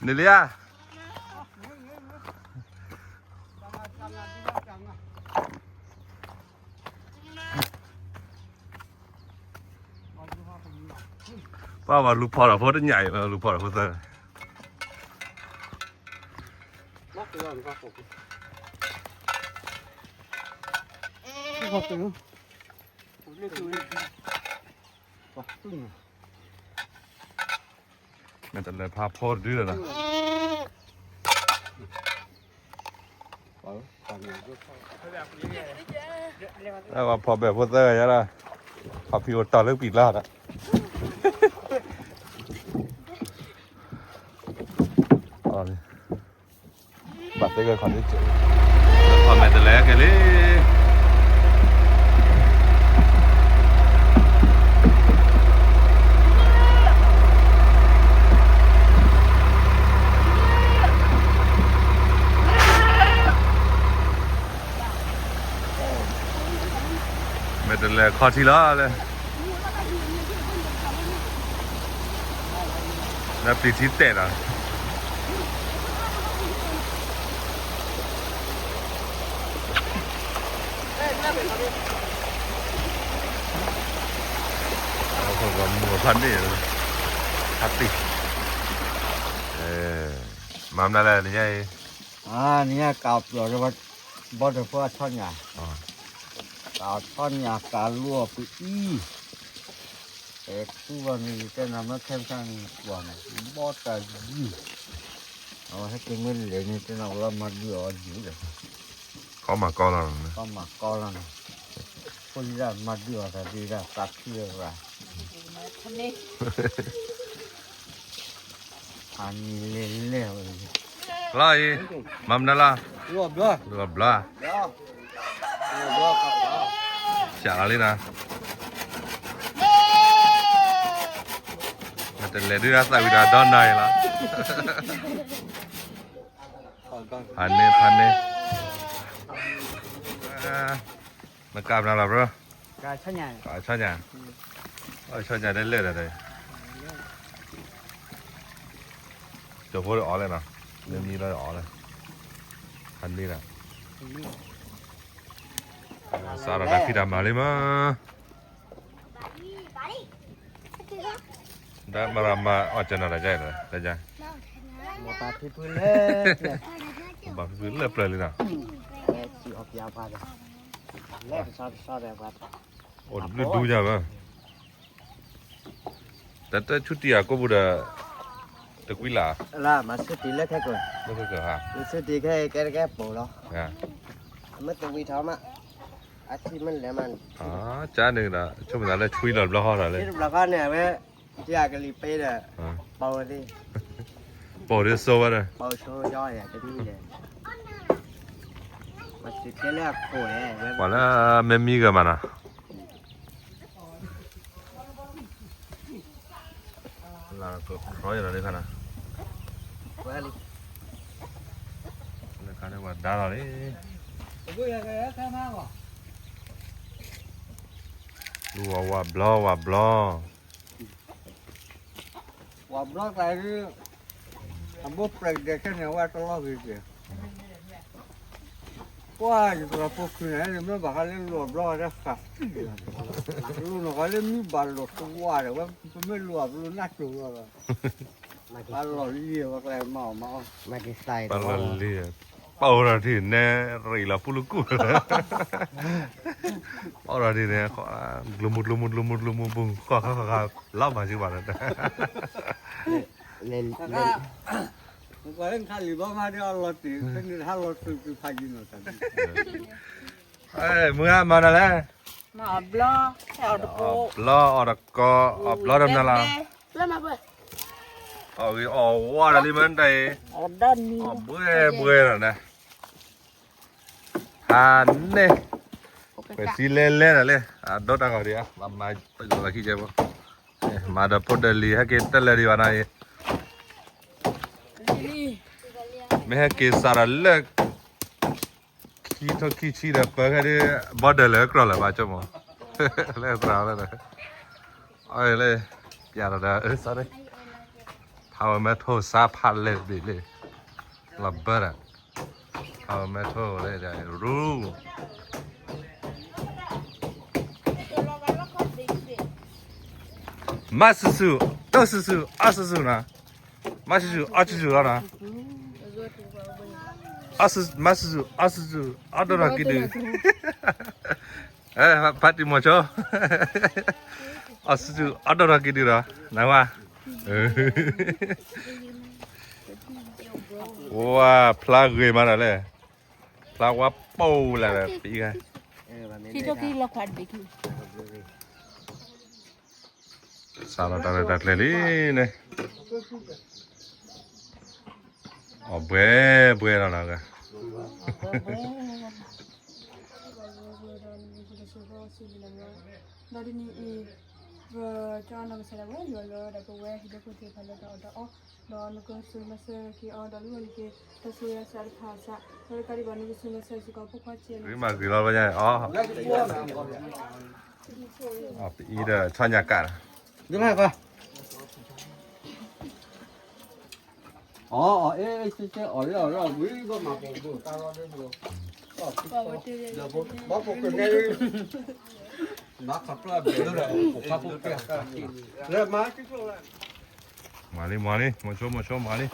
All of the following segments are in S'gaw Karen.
န့ၣ်လံဧါ. ပှၤဘၣ်လူၤဖီၣ်ဒီးဖိတညၣ်အံၤ လူၤဖီၣ်ဒီးဖိသၢ. မ့ၢ်တလဲၤဖးဖိတဒုလီၤ. အဝဲဖီၣ်ဘဲၣ်ဖိသၢဂၤညါလီၤ. ဖီၣ်ဖံးအိၣ်တီၢ်လၢပံာ်လီၤဒီး ဘၣ်သ့ၣ်ဂ့ၤခီၣ်န့ၣ် ခီၣ်မဲာ်တလဲက့ၤလံ. မဲာ်တလဲခီၣ်ထံလီၤလၢ လၢပျံၤထံတဲာ်ဒီး မုၢ်ဖးန့ၣ် ဖးတံၢ် မၤမနုၤလဲၣ် နညါအံၤ နညါကးပျီၢ်လၢ ဘီတၢ်ဖိအဆီညၣ် ကးဆီညၣ်ကးလိအီၤပအံၤ အဲၣ်ခူဘၣ်န့ၣ် ယတဲနၤမ့ၢ်ခဲမခါန့ၣ် ကွၢ်န့ၣ် ဘီတၢ်ယုၢ် အဝဲဟဲက့ၤမ့ၢ်လဲၤန့ၣ် တဲနၤဝဲလီၤမၤဒုးအီၤယုၢ်ဒီး ခီမၤကီလီၤ ခီမၤကီလီၤန့ၣ် ဖိယဒၣ်မၤဒုးအီၤသးဒုးဒၣ်သးခုလၢၤ ဖးန့ၣ်လဲၤလဲၤဝဲ လီၤအံၤ မၤမနုၤလီၤ လူၤအဘျီ လူၤအဘျီ စးလီၤလံနီၤ မ့ၢ်တလဲၤဒုးဒၣ်သးဝံၤဒီး ဒီနၤအံၤလီၤ ဖးန့ၣ် ဖးန့ၣ် နကးမနုၤလီၤ bro ကးဆီညၣ် ကးဆီညၣ် အဆီညၣ်ဒ်လဲၣ်ဒီး ကၠိဖိအီၣ်လဲၣ်နီၤ မ့မံလီၤအီၣ်လဲၣ် ဖးန့ၣ်ဒီး စးထီၣ်တၢ်ဖံးတၢ်မၤလံမး ဒီးမၤရၤမၤအီၣ်ကနၣ်တၢ်ကဲဒီး တၢ်ကဲ ဘၣ်ဖုဖုလၢပျၢၤလံနီၤ အိၣ်တဘျုးဒူယၤဘၣ် တၢ်တဆူတံၢ်အကိးပူၤဒီး တကွံလၢ် လၢမၤဆူတံၢ်လၢခဲကိာ် လၢခဲကိာ်ဧါ မၤဆူတံၢ်ခဲကဲတကဲပိာ်လီၤ မ့ၢ်တဝံၤထီၣ်မး အထံမ့ၢ်လဲၤမး ကၠါန့ၣ်ဒီး ဆိကမိၣ်သးလၢဆွံလီၤတဘျီဃီဒီးလၢ တဘျီဃီန့ၣ် အဝဲ ယကလံၤပ့ဒီး ပိာ်ဝဲသ့ၣ် ပိာ်ဒ်စိဝဲဒီး ပိာ်ဆိယီယၤတမံၤဒီး မၤစူၤခဲလၢအခိၣ်န့ၣ် ပှၤလၢမ့မံဂၤမးနီၤ လၢကခီယၤဒီးလၢခါနီၤ လၢခါန့ၣ်ပှၤဒါလီၤလံ လူၤဝဲဝါဘျီဝါဘျီ ဝါဘျီကျါ အဘိပြဲးကဒဲးခဲန့ၣ် အဝဲတလီၢ်ဂ့ၤက့ၤ ကွၢ်ယကလီၤဖိခုန့ၣ် မ့ၢ်ဘၣ်ဃးလၢလူၤအဘျီဝဲဒၣ်ဃးသံၣ်လီၤ လူၤနီၢ်ဃီလၢမ့ၢ်ဘၣ်လီၤတဝါဒီး ဝဲပမ့ၢ်လူၤအဘျီနၢ်ကၠိၤလီၤ ပလီၤလံဝဲကျဲမၤအီၣ်မၤအီၣ် ပလီၤလံ ပအိၣ်ဒီးထံၣ်နဲ ရံၣ်လီၤပူၤလၢကူၣ် ပအိၣ်ဒီးထံၣ်နဲ ကျိမူကျိမူကျိမူကျိမူပူၤ ဃီဃီဃီဃီ လီၤမၤစ့ၢ်ကီးဘၣ်ဒီး မ့ၢ်ကွၢ်လၢနခါလံၤဘီမးဒီးအလီၤတံၢ် ဖဲန့ၣ်ဟးလီၤတံၢ်ကဖးယံၤနီၤ မုၢ်ဂၤမၤနၤလဲၣ် မၤအီၣ်ဘျီ ဟဲအီၣ်တကိး အီၣ်ဘျီအီၣ်တကိး အီၣ်ဘျီဒီးမနုၤလဲၣ် အီၣ်ဂ့ၤအီၣ်ဝါဒီးလံမ့ၢ်တၢ်အံၤ အီၣ်ဘှဲဘှဲဒီးန့ၣ် ဟါန့ၣ် ပစံးလဲလဲဒီးလံ အဒိတၢ်ဂီၤဒံးဧါ မၤမၤတဂီၤလီၤခံကဲဖိ မၤဒီးဖိဒီးလံၤ ဟဲက့ၤတလဲၤဒံးဘၣ်နၤအံၤ မ့ၢ်ဟဲက့ၤစးဒီးလၢ ခံထိခံဆံဒီးပၢခဲဒ် border လၢကြၢးလၢၤဘၣ်ကၠိမး လၢသရၣ်လၢ အလၢ ပျးလီၤဒီး အၢ sorry ဖးဝဲမဲထိၣ်စါဖးလဲၢ်ဘ့ၣ်လၢ လီၤဘၢဒီး ဖးဝဲမဲထိၣ်လၢ ရူ မၤစုစု, တစုစု, အီၣ်စုစုနီၤ, မၤစုစု, အီၣ်စုစုလီၤနီၤ, မၤစုစု, အီၣ်စုစု, အီၣ်ဒိၣ်ထီၣ်ကံဒု, ဖါတံၢ်မီၤဆိ, အီၣ်စုစု, အီၣ်ဒိၣ်ထီၣ်ကံဒုဒီး, နဝါ, ဝါ, ဖျါဂ့ၤမးဒီးလဲၣ်, ဖျါဝါပိၢ်လၢ်ဒီး ပအံၤဂၤ စးလီၤတၢ်ရဲၣ်တၢ်ကျဲၤလံန့ၣ်, အီၣ်ဘှဲဘှဲလီၤနီၤ, ဒီးတနံၤအံၤ ပကနီၢ်ကစၢ်ဒၣ်ဝဲယွၤလီၤဒီးပဝဲဟံၣ်ဖိဃီဖိသ့ၣ်တဖၣ်လၢတၢ်အီၣ်တၢ်အီ, ဒီးနကဆိၣ်ဂ့ၤမၤစၢၤက့ၤအီၤ ဒီးလူၤအီၤန့ၣ်က့ၤ တၢ်ဆိၣ်ဂ့ၤအစးတဖၣ်အစး ဒီးတကးဒံးဘၣ်နကဆိၣ်ဂ့ၤမၤစၢၤစ့ၢ်ကီးဖိခွါစဲးန့ၣ် ဂ့ၤမးဂ့ၤလီၤဘၣ်ညါအီၤ, အီၣ်ပအံၤဒီးဆီညၣ်ကး, အီၣ်အီၣ်အဲၣ်အဲၣ်စ့စ့ အီၣ်လၢအီၣ်လၢအဝံၤ ဘၣ်မၤပိာ်ပိာ်တၢ်လီၤဒ်သိး, ဘၣ်ပိာ်ကနဲ, ဘၣ်ခီဖျိဘဲလၢဒီး ပိာ်ခွါဖိကဲ, လၢမၤစ့ကျိၣ်လၢ, မၤလံ မၤလံ မၤဆိ မၤဆိ မၤလံ. န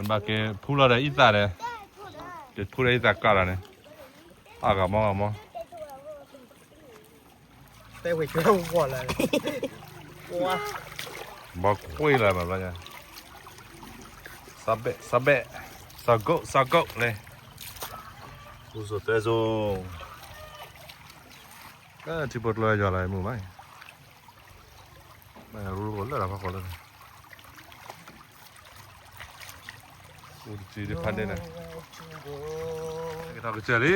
ဘၣ်က့ၤဖူလီၤဒီးအံသၣ်ဒီး, က့ၤဖူလီၤအံသၣ်ကးလီၤန့ၣ်, အဂၤမီဂၤမီ, တဲဝဲကၢဝီလၢ, ဘီခွံလၢမၤဘျီညါ, စးဘဲၣ် စးဘဲၣ်, စးကိး စးကိးလဲၣ်, အိၣ်စိၤတဲစိၤ, ထံဖိကျိယွၤလၢမုၢ်မး, မ့ၢ်ရူလၢတၢ်ဖးဃီလၢ, အိၣ်တစုဒ်ဖးန့ၣ်လၢ, ကထီၣ်ကစၢၢ်လံ.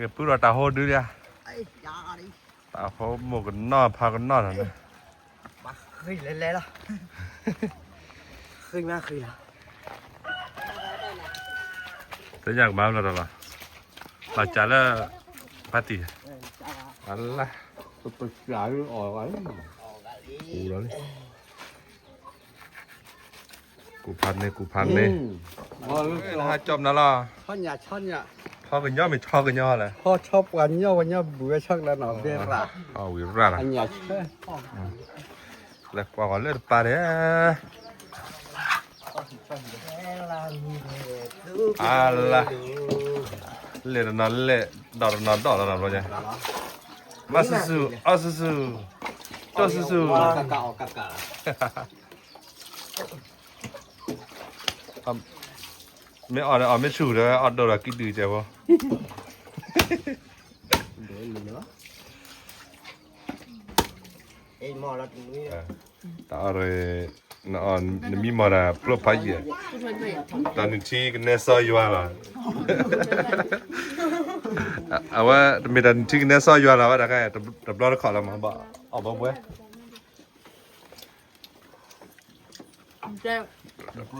ကပုၢ်ဒီးတၢ်ဟိဒုလံ, တၢ်ဖိမိၢ်ကနီၢ်ဖးကနီၢ်နီၤ, ဃံလဲၤလဲၤလီၤ, ဃံမးဃံလီၤ, သ့ၣ်ညါကမၤလီၤတၢ်လီၤ, ဘၣ်စးလၢ, ဖါတံၢ်, အလါ, ပစးလၢအီၣ်ဂၤလံ, အီၣ်ဂၤလံ. ကူဖးန့ၣ် ကူဖးန့ၣ်, ဟးကၠီပနၤလီၤ, ထီကညီမ့ၢ်ထီကညီလဲၣ်, ထီပှၤညီပှၤညီဘုဝဲဆီကလါနီၤ, ဝံၤရၣ်, ဝံၤရၣ်လီၤ, လဲၤကွၢ်ဂီၤလၢတပၤန့ၣ်, အလါ, လဲၤတနီၤလဲၤ, ဒီးတနီၤဒီးလီၤနီၤဘျီညါ, မၤစုစု, အီၣ်စုစု, တီၢ်စုစု. မ့ၢ်အီၣ်ဒီးအီၣ်မ့ၢ်ဆူၣ်ဒီးအီၣ်ဒိၣ်ဒီးကံဒုးကဲဖိ, တၢ်အီၣ်, နမံမီၢ်ဒၣ်ဖျိဖးယံာ်, တၢ်နုၢ်ထံကနဲစီယွၤလီၤ, အဝဲတမ့ၢ်တၢ်နုၢ်ထံကနဲစီယွၤလီၤဝဲဒၣ်, တဘျီတခီၣ်လီၤမးဘၣ်, အီၣ်ဘၣ်ဘှဲ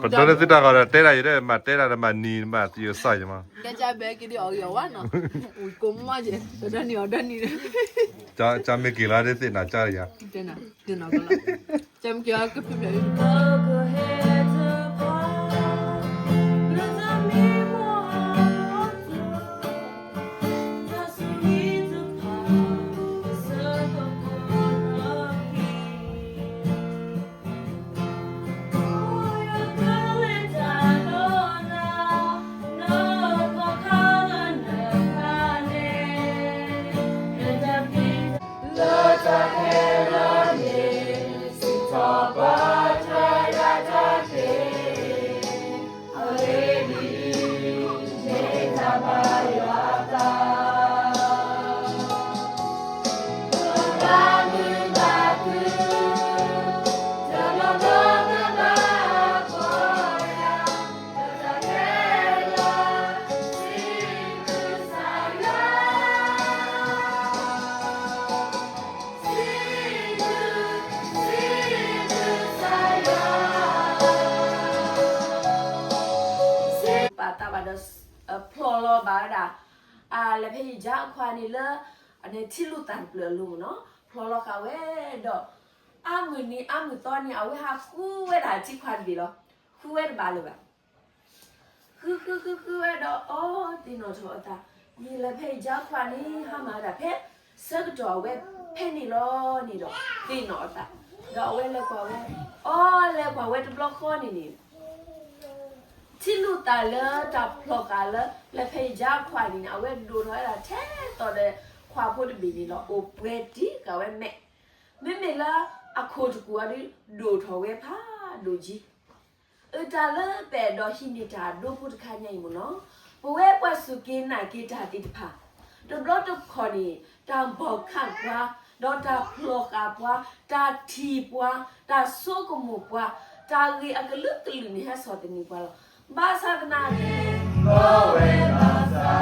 ပဒိးန့ၢ်သုတၢ်ဂီၤဒီးတဲဒၣ်ယဲဒီး မၤတဲဒၣ်ဒီးမၤနံၤမၤသံအစၢ်ယမး, ကဲကၢ်ဘဲက့ၤဒ်အီၤဂ့ၤအီၤဝဲနီၤ, ဝံၤကိးမးကဲ, တဒၢနံၤအီၤဒၢနံၤ, ကၢ်မ့ၢ်က့ၤလီၤဒ်သ့ၣ်နၤကၢ်ယၤ, တနၤ, တနၤကလီၤ, ကၢ်မ့ၢ်က့ၤလီၤကဖုဖျဲး တၢ်ဘၣ်ဒီး ဖျိလီၤဘၣ်ဝဲဒၣ် လဲၤဖဲယယါခွါန့ၣ်လၢ အန့ၣ်ထံလုၢ်သၣ်တဖျၢၣ်အလိၤမ့ၢ်နီၤ, ဖျိလီၤဃာ်ဝဲဒီး အါမုၢ်နံၤအါမုၢ်သီန့ၣ် အဝဲဟးဃုဝဲဒၣ်ထံခွါတဘ့ၣ်လီၤ. ဃုဝဲတဘၣ်လၢၤဘၣ်. ဃုဃုဃုဃုဝဲဒီး အီသ့ၣ်နီၣ်ထီၣ်အသး, မ့ၢ်လဲၤဖဲယယါခွါန့ၣ် ဟါမၢ်ဒၣ်ဖဲ ဆၢကတီၢ်အဝဲဖဲန့ၣ်လီၤန့ၣ်ဒီး သ့ၣ်နီၣ်အသး, ဒီးအဝဲလဲၤကွၢ်ဝဲ, အီလဲၤကွၢ်ဝဲတဘျီဃီန့ၣ်န့ၣ် ထံလုၢ်သၣ်လၢတၢ်ဖျိဃာ်လၢ လဲၤဖဲယယါခွါန့ၣ်န့ၣ် အဝဲဒိၣ်ထီၣ်ဝဲဒၣ်ထဲသိးဒီး ခွါဖိတဘ့ၣ်န့ၣ်လီၤ. အိၣ်ပှဲၤတံၢ်ဃာ်ဝဲမဲာ်, မ့မ့ၢ်လၢအခိၣ်တကူၣ်အီၤဒုး ဒိၣ်ထီၣ်ဝဲဖးဒိၣ်ကံ အတၢ်လၢပအဲၣ်ဒိးဟံးန့ၢ်တၢ်ဒိဖိတခါညါအံၤမ့ၢ်နီၤ, ပဝဲပှၤစူၢ်က့ၤနာ်က့ၤတၢ်သ့ၣ်တဖၣ် တဘျီတခီၣ်န့ၣ် တၢ်ဘီၣ်ခးပှၤ, ဒီးတၢ်ဖျိဃာ်ပှၤ, တၢ်ထံၣ်ပှၤ, တၢ်ဆိကမိၣ်ပှၤ, တၢ်ဂ့ၢ်အကလုာ်ကလုာ်န့ၣ် ဟဲဆီၣ်သနံးပှၤလီၤ. ဘၣ်ဆၣ်သနာ်က့ အဒိန့ၣ်သ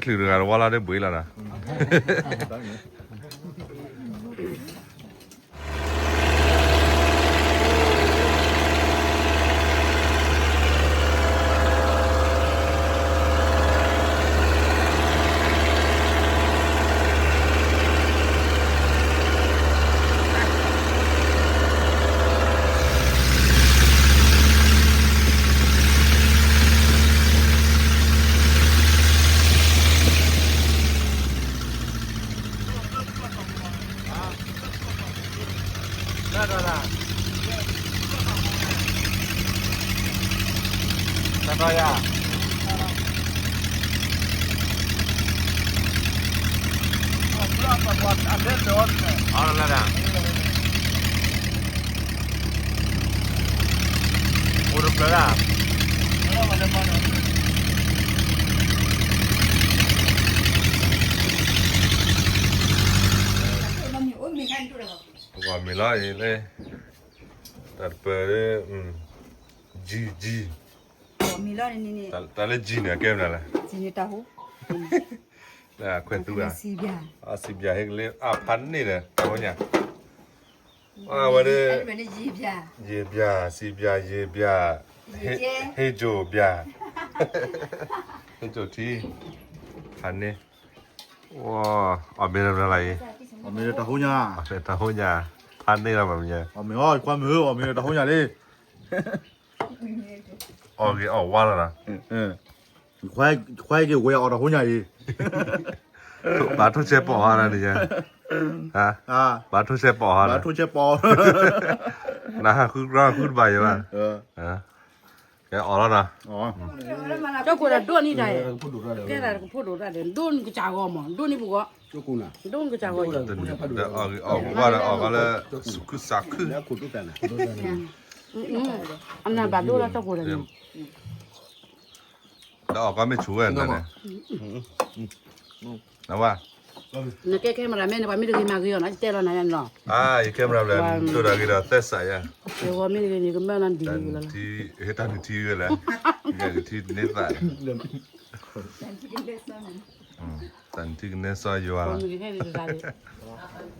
ရၣ်မုၣ်ဂီၤလၢ အမ့ၢ်ဆူၣ် လူၤနီၢ်တဲမ့ၢ်ချုးတဂၤတဝါလၢ်ဒီးဘှံးလီၤနီၤ တၢ်တီယၤ အီၣ်လၢဒၣ် အိၣ်တဖျၢၣ်ဒၣ် ပကွၢ်မ့ၢ်လီၤအံၤလၢ တၢ်တပၢၤလၢ G G တၢ်လၢ G န့ၣ် အကဲမနုၤလဲၣ် လၢအခွဲးသူဂၤ စံးဘျုးဟ့ၣ်ကလံ အဖးန့ၢ်ဒီး တၢ်ဟိညၣ် အဝဲဒၣ် ယံာ်ဘျၣ် စံးဘျၣ် ယံာ်ဘျၣ် ဟ့ၣ်ကၠိဘျၣ် ဟ့ၣ်ကၠိထံ ဖးန့ၢ် အီၣ်မ့ၢ်တဘျီလၢအံၤ အီၣ်မ့ၢ်တၢ်ဟိညၣ် အီၣ်မ့ၢ်တၢ်ဟိညၣ် ဖးန့ၢ်လီၤမးမ့ၢ် အီၣ်မ့ၢ်အီၣ်ခွါမုၣ် အီၣ်မ့ၢ်တၢ်ဟိညၣ်လံ အီၣ်ဂ့ၤအီၣ်ဝါလီၤနီၤ ခွဲးက့ၤဝဲအီၣ်တၢ်ဟိညၣ်အံၤ ဘၣ်ထိၣ်ဆဲးပိာ်ဟါလၢန့ၣ်ယဲ ဘၣ်ထိၣ်ဆဲးပိာ်ဟါလၢ ဘၣ်ထိၣ်ဆဲးပိာ် နဟးဃုကြၢးဃုတဘၣ်ယဲဘၣ် ကဲအီၣ်လီၤနီၤ ကၠီၣ်ကိၣ်တၢ်ဒိၣ်န့ၢ်တၢ် ကဲတၢ်ကဖိဒိၣ်တၢ်ဒီး ဒိၣ်န့ၢ်ကစၢ်ဂီၤမး ဒိၣ်န့ၢ်ပဂီၢ် ဒိၣ်န့ၢ်ကစၢ်ဂီၤ ဒီးအီၣ်ဂ့ၤအီၣ်ဝါဒီးအီၣ်ကီးလၢ စူးခုစးခု အနၢ်ဘၣ်ဒိၣ်လၢကၠီၣ်ကိၣ်တၢ်န့ၣ် ဒီးအီၣ်ကီးမ့ၢ်ဆူၣ်ဝဲန့ၣ် နဝဲ နကဲ camera man န့ၣ် ပှၤမ့ၢ်တဂ့ၤမၤဂ့ၤအီၤနီၤ ယတဲလီၤနၤယါန့ၣ်လီၤ အါ ယ camera ဘျီ တိၢ်တၢ်ဂ့ၤဒီးသဲစးယါ ယဝဲမ့ၢ်တဂ့ၤန့ၣ် ကမၢၢ်နီၢ်ဒံးလီၤ ဟဲတၢ်နုၢ်ထံဝဲလဲၣ် ယကထံတန့သး တၢ်နုၢ်ထံကနဲစီယွၤလီၤ လၢတၢ်အၢၣ်လၢ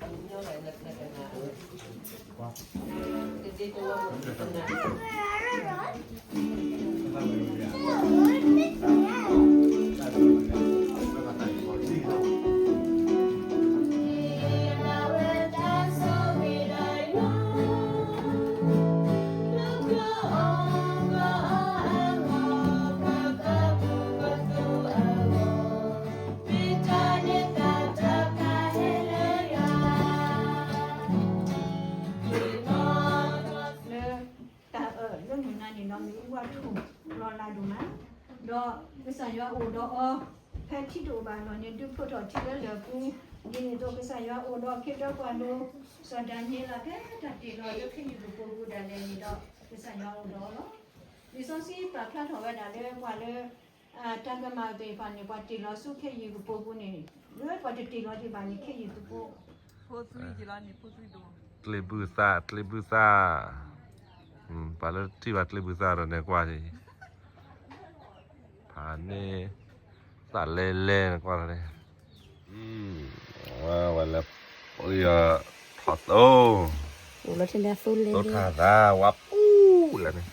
မုၢ်နၤန့ၣ် နီၢ်မ့ၢ်အူဝဲထူၣ်လီၤလးဒိၣ်မး, ဒီးကစၢ်ယွၤအိၣ်ဒီးအီၤ ဖဲထံတအိၣ်ဘၣ်အလီၢ်န့ၣ် ဒုးဖျိးထီၣ်ထံလၢလၢၢ်ပူၤ, ဒ်န့ၣ်အသိးကစၢ်ယွၤအိၣ်ဒီးအခ့ဒီးကွၢ်လိ စီၤဒၤနံးယ့လး ဖဲတၢ်တ့ၢ်လီၤလၢခ့ယုၢ်ကပိာ်ပူၤဒၣ်လဲာ်န့ၣ်ဒီး ကစၢ်ယွၤအိၣ်ဒီးအီၤလီၤ. လံာ်စီဆှံပာ်ဖျါထီၣ်ဝဲဒၣ်လၢပှၤလၢ တၢ်ကမၣ်သ့ၣ်တဖၣ်န့ၣ် ပှၤတ့ၢ်လီၤဆူခဲအံၤကပိာ်ပူၤန့ၣ်, လၢပှၤတတ့ၢ်လီၤဒံးဘၣ်န့ၣ် ခဲအံၤကပိာ် ကျ့ဘုသၣ် ကျ့ဘုသၣ်, ပှၤလၢထံၣ်ဘၣ်ကျ့ဘုသၣ်ဒီးန့ၣ်ကွၢ်, ဖးန့ၣ် သၣ်လဲလဲကွၢ်လီၤန့ၣ်, ဝဲလဲၤ ပှၤထီၣ်သိ, သိထါသး ဝါပူၤလၢန့ၣ်,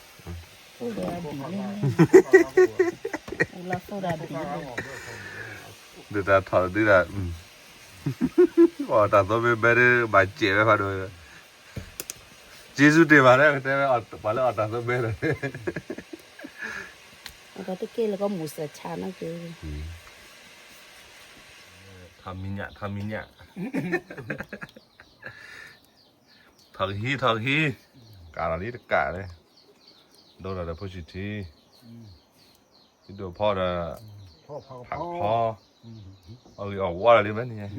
ဒုးတၢ်ထီၣ်ဒုးဒၣ်, အီၣ်တၢ်သိမဲဘဲဒၣ် ဘၣ်စဲးဝဲဖးဒိၣ်, ကျေးဇူးတင်ပါတယ် တဲဝဲ ပှၤလၢအီၣ်တၢ်သိမဲဒီး တက့ၢ်လၢကမူၤစၢၤ ဆါနီၣ်က့, ထီၣ်မံၤညၣ် ထီၣ်မံၤညၣ်, ထီၣ်ကဟံး ထီၣ်ကဟံး, ကးလီၤလံတကးန့ၣ်, ဒိၣ်ဒီးဒီးဖိဆံးထံ, ဒိၣ်ဖီဒီး ဖးဖီ, အဂ့ၢ်အီၣ်ဝါလီၤလံမ့ၢ်န့ၣ်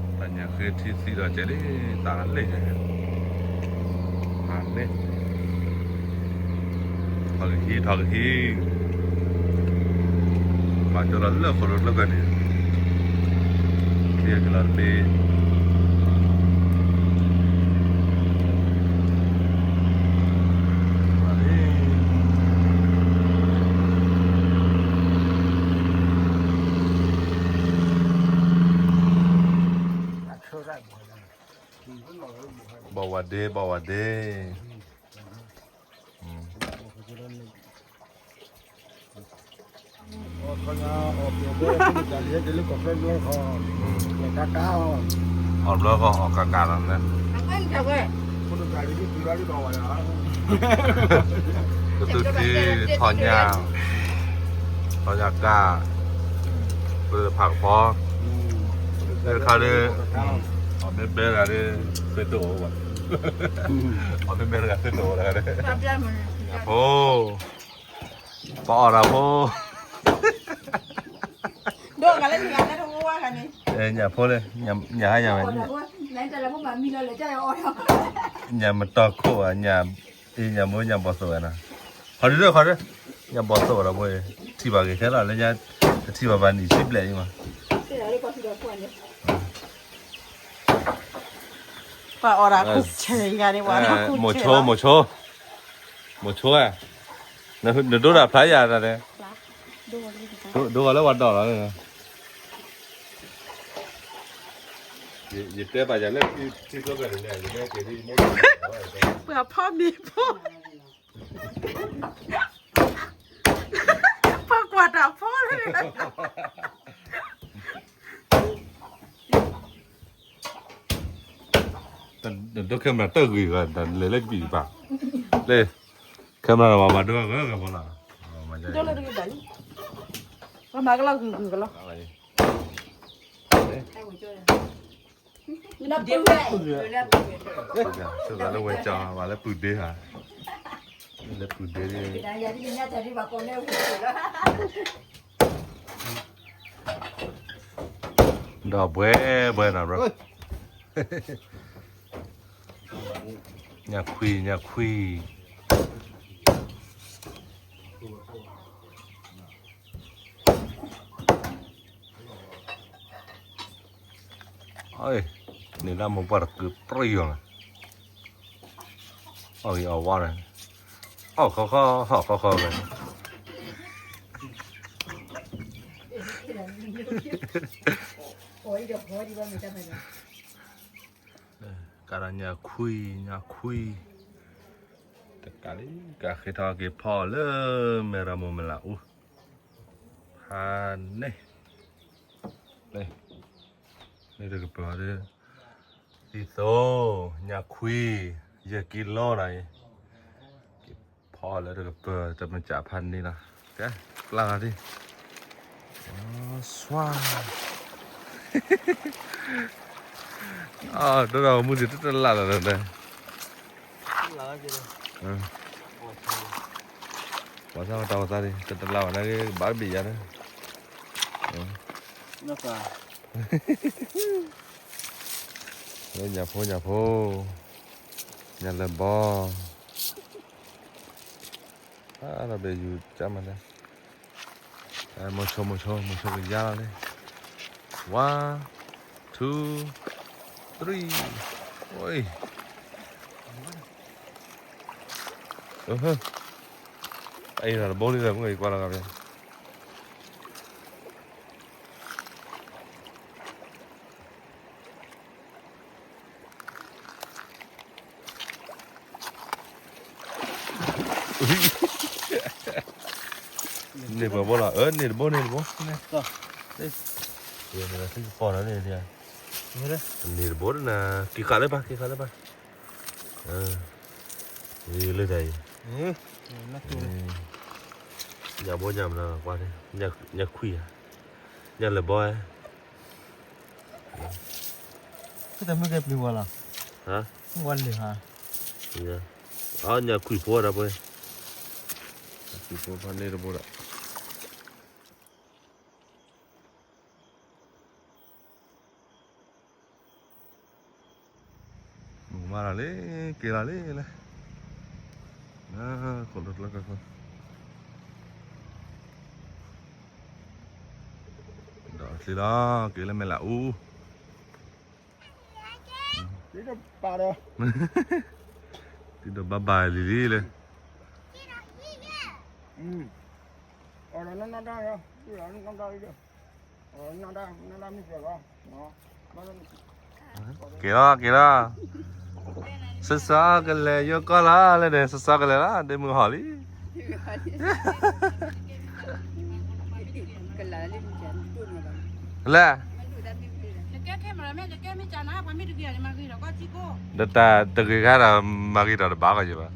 တၢ်ညၣ်ဃ့ထံသံဒီးကဲးလံ, တၢ်လ့ၣ်, တၢ်လ့ၣ်, ထီၣ်ကဟံး ထီၣ်ကဟံး, ဘၣ်ကၠီလီၤလၢဃိၣ်လိကျိဖဲန့ၣ်, ချ့ကလီၤတဘ့ၣ် ဘၣ်ဝဲဒၣ် ဘၣ်ဝဲဒၣ်, အီၣ်ဘျီဃီ အီၣ်ကးကးလီၤန့ၣ်, ကသူထံ ထီၣ်ညၣ်, ထီၣ်ညၣ်ကး, ပဖးကဖီ, တခါဒီး အီၣ်မ့ၢ်ဘဲတဂၤဒီး သ့တအိၣ်ဘၣ်, အီၣ်မ့ၢ်ဘဲတဂၤသ့တအိၣ်တဂၤဒီး, ဖိ ပအီၣ်တၢ်ဖိ, ညၣ်ဖိလၢ ညၣ်ဟါညၣ်ဝဲ, ညၣ်မတီၢ်ခိၣ်ဧါ, ညၣ်, အ့ ညၣ်မိၢ်ညၣ်ဘီၣ်သိၣ်ဝဲနီၤ, ခီဒုဒီးခီဒု, ညၣ်ဘီၣ်သိၣ်ဝဲဒီးဖိ, ထံၣ်ဘၣ်က့ၤခဲလၢာ်လၢညါ, တထံၣ်ဘၣ်ဘၣ်နံၣ်ဆံဘျဲၣ်အံၤမး ပှၤအီၣ်တၢ်ခိၣ်ဆၢဂၤန့ၣ်, မိၤဆိ, မိၤဆိ, မိၤဆိဧၢ, နဒိတၢ်ဖျါယၤတၢ်လဲၣ်, ဒိဂီၤလၢပှၤဒီးလီၤ, ယတဲဘၣ်ယၤလၢ, ပှၤဖီမ့ၤဖိ ပှၤကွၢ်တၢ်ဖိလၢန့ၣ်, ဒိ camera တၢ်ဂ့ၤဂၤ တၢ်လဲၤလၢကပံာ်ကပၤ, လၢ camera ဒီးပှၤဘၣ်ဒိဂၤဂၤဖိလီၤ, ဒိလၢတဂ့ၤဘၣ်လံ, ပှၤမၤကလီၤဂုၤဂုၤကလီၤ, လၢပုၢ်ဒ့ဧါ, လၢပုၢ်ဒ့, ဒီးဘှဲဘှဲနီၤ, ညၣ်ခွံ ညၣ်ခွံ, န့ၣ်လၢမိၢ်ပှၢ်တကုးပြံၢ်အီၤလီၤ, အီၣ်ဂ့ၤအီၣ်ဝါလီၤ, အီၣ်ခီခီ ဟီၣ်ခီခီဝဲ, ကးဒီးညၣ်ခွံ ညၣ်ခွံ, တကးလံ ကဃ့ထီၣ်က့ၤဖီအီၤလၢ မဲၢ်ရမိၢ်မဲၢ်လးအူ, ဖးန့ၣ်, လၢတကပၤဒီး, ဒ်သိး ညၣ်ခွံ ယဲၢ်ကံလိနၤအံၤ, က့ၤဖီအီၤလၢတကပၤ တမ့ၢ်ကးဖးန့ၣ်လီၤ, ကဲ, ပျၢ်လီၤဒ်, ဆွါ, ဒိၣ်ဒီးမုၢ်ဒံးတတလၢ်လီၤဒီး, ပှၤသၣ်ဝဲတၢ်ဝဲသၣ်ဒံး တတလၢ်ဘၣ်နာ်က့ ဘၣ်တဘ့ၣ်ယၤန့ၣ်, လၢညၣ်ဖိ ညၣ်ဖိ, ညၣ်လၢဘီ, အါဒီးဘဲယူၤကၢ်မးလဲၣ်, မိၤဆိ မိၤဆိ မိၤဆိကယါလီၤလံ, one, two, three, အ့, အံၤတဘိလံဒီး မ့ၢ်ကွၢ်လီၤဂၤဖဲ န့ၢ်ပှဲၤဘိလီၤ, အၢ န့ၢ်တဘိ န့ၢ်တဘိ, န့ၢ်တဘိန့ၣ်, က့ၤဃာ်လၢပၢ် က့ၤဃာ်လၢပၢ်, လၢတၢ်အံၤ, ညၣ်ဘိညၣ်မနုၤ, ညၣ်ခွံၣ်ဧါ, ညၣ်လၢဘီဧါ တမ့ၢ်ကဲပျံၤဝဲလီၤ, ဝဲလၢဟါ, အညၣ်ခွံၣ်ဖိဒီးပှဲၤ, ခွံၣ်ဖိဖးန့ၢ်တဘိဒီး, မၤလီၤလံ, က့ၤလီၤလံလဲၣ်, ခိၣ်လၢကျၢၤကီၢ်ခိၣ်, ဒီးချံလီၤ, က့ၤလၢမဲာ်လးအူ တုၤဒီးဘၣ်ဘၣ်လံလံလဲၣ်, က့ၤလီၤ က့ၤလီၤ, စစီကလဲၤယိကီၢ်လီၤလဲၣ်န့ၣ် စစီကလဲၤလီၤ ဒ့မုၢ်ဟီၣ်လံ လဲၣ်, ဒီးတၢ်တဂ့ၤခါဒီး မၤဂ့ၤဒီးတဘၣ်ကီးယဘၣ်